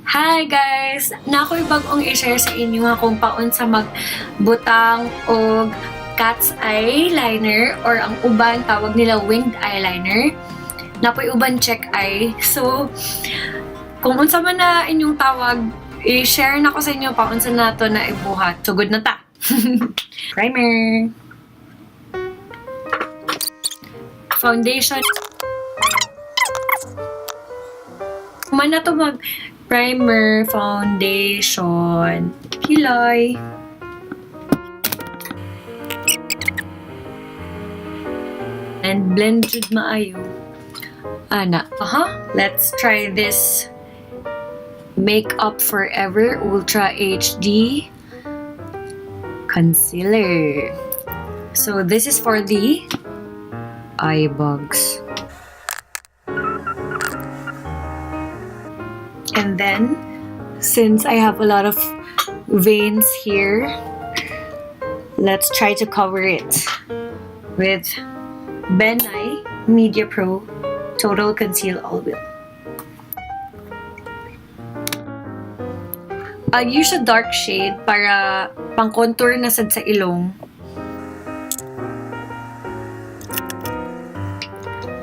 Hi guys! Na ako'y bagong i-share sa inyo nga kung paunsa magbutang og cat's eyeliner or ang uban tawag nila winged eyeliner. Napoy uban check eye. So, kung unsa man na inyong tawag, i-share na ko sa inyo paunsa na to na ibuhat. So, good na ta! Primer! Foundation. Man na to mag primer, foundation, kilay. And blend jud maayo. Ana. Aha. Let's try this Makeup Forever Ultra HD Concealer. So this is for the eye bags. And then, since I have a lot of veins here, let's try to cover it with Ben Nye Media Pro Total Conceal All Wheel. I use a dark shade para pang-contour na sad sa ilong.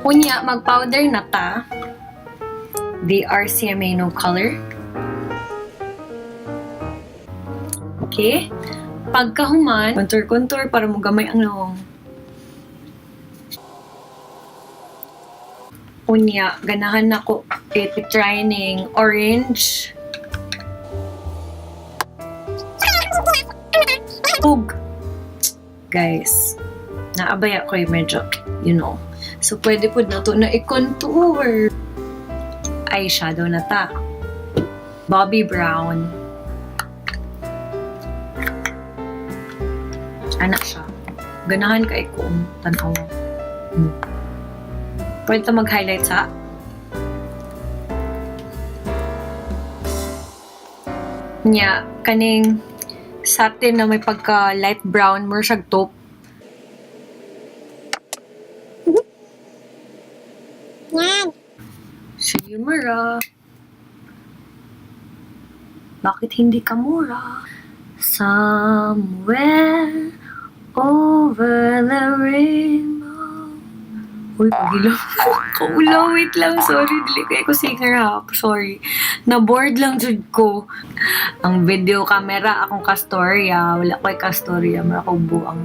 Unya, mag-powder na ta. The RCMA No Color. Okay. Pagkahuman, contour-contour para mugamay ang nawong. Unya, ganahan nako i-try ning orange. Ug, guys, naabaya ko yung medyo. So, pwede po na to na i-contour. Eyeshadow na ta. Bobbi Brown. Anak siya. Ganahan kay kung tanaw. Pwede ta mag-highlight sa nya kaning satin na may pagka light brown more siyag taupe. Yan. Sige, mura. Bakit hindi ka mura? Somewhere over the rainbow. Uy, pagilo. Kaulo, wait lang. Sorry, dili kayo ko singer ha. Sorry. Na-bored lang jud ko. Ang video camera, akong kastorya. Wala ko'y kastorya. Mura ko buang.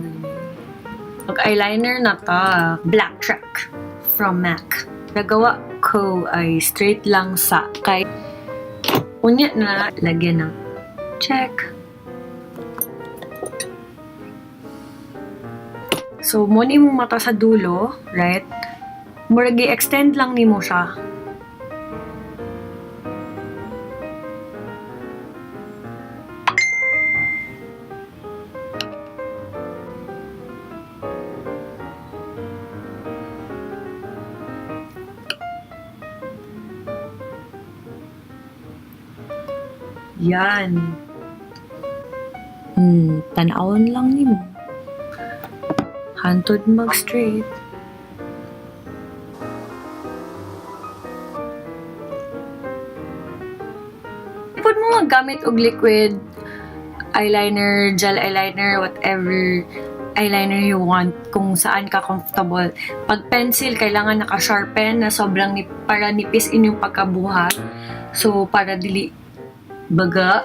Mag-eyeliner na ta. Black Track from MAC. Nagawa ko ay straight lang sa kay unya na lagyan ng check. So, mo ni imong mata sa dulo, right? Murag i-extend lang nimo siya. Yan. Tan-awon lang nimo. Hantod mag-straight. Pud mo gamit og liquid eyeliner, gel eyeliner, whatever eyeliner you want, kung saan ka comfortable. Pag pencil, kailangan naka-sharpen na sobrang para nipis inyong pagkabuhat. So, para dili baga,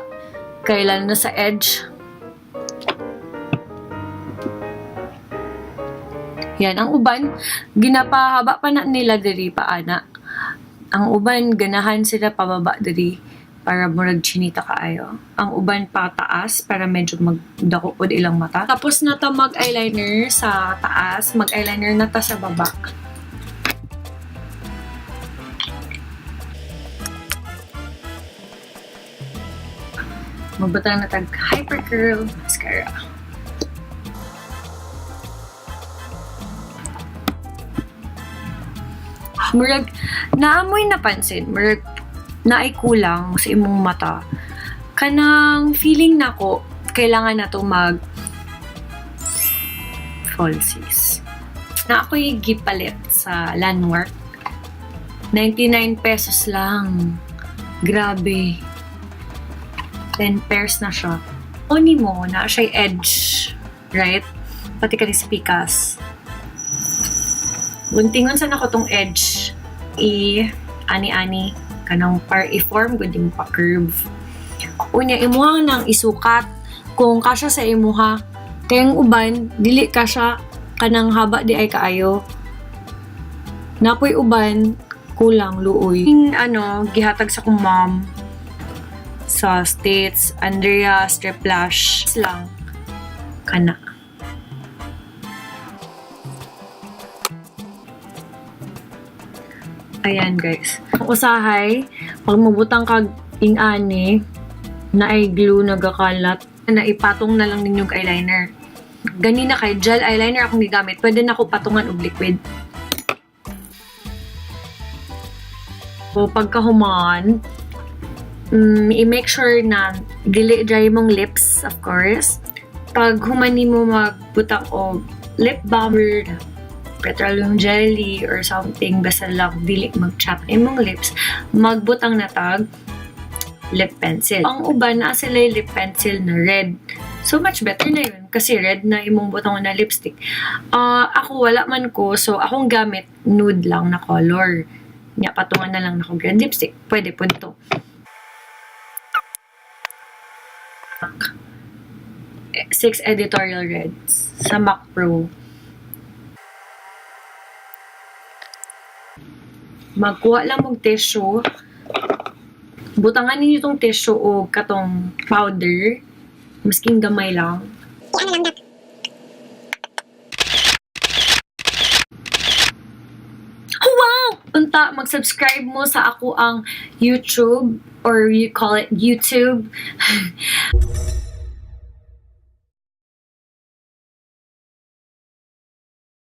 kailan na sa edge. Yan, ang uban, ginapahaba pa na nila diri pa ana. Ang uban, ganahan sila pababa diri para murag chinita kaayo. Ang uban pataas para medyo magdako pod ilang mata. Tapos na ta mag-eyeliner sa taas, mag-eyeliner na ta sa baba. Magbutang na tag Hyper Curl Mascara. Murag, naamoy napansin, murag, naay kulang sa imong mata. Kanang feeling nako, kailangan na to mag falsies. Na ako'y gipalit sa Landmark. 99 pesos lang. Grabe. Then, pairs na siya. Oni mo, na siya edge, right? Pati ka sa pikas. Guntingon sa nako tong edge. I, ani-ani, kanang par i-form, gud mo pa curve. Unya, imuha nang isukat kung kasya sa imuha. Kay ang uban, dili kasya kanang haba di ay kaayo. Napoy uban, kulang, luoy. Yung ano, gihatag sa kong mom sa States, Andrea Strip Lash lang. Kana. Ayan, guys. Ang usahay, pag mabutang kag ing-ani, na ay glue nagakalat, na ipatong na lang ninyong eyeliner. Ganina kay gel eyeliner akong gigamit, pwede na ko patungan og liquid. So, pagkahuman, i-make sure na dili dry mong lips, of course. Pag human mo magbutang og lip balm or petroleum jelly or something, basta lang dili mag-chap imong lips, magbutang na tag lip pencil. Ang uban na sila lip pencil na red. So much better na yun kasi red na imong butang na lipstick. Ako wala man ko, so akong gamit nude lang na color. Nya patungan na lang nako red lipstick. Pwede po to. Six editorial reds sa Mac Pro. Magkuha lang mong tissue. Butangan ninyo tong tissue o katong powder. Masking gamay lang. I-ano lang dak. Wow! Unta, mag-subscribe mo sa ako ang YouTube or you call it YouTube.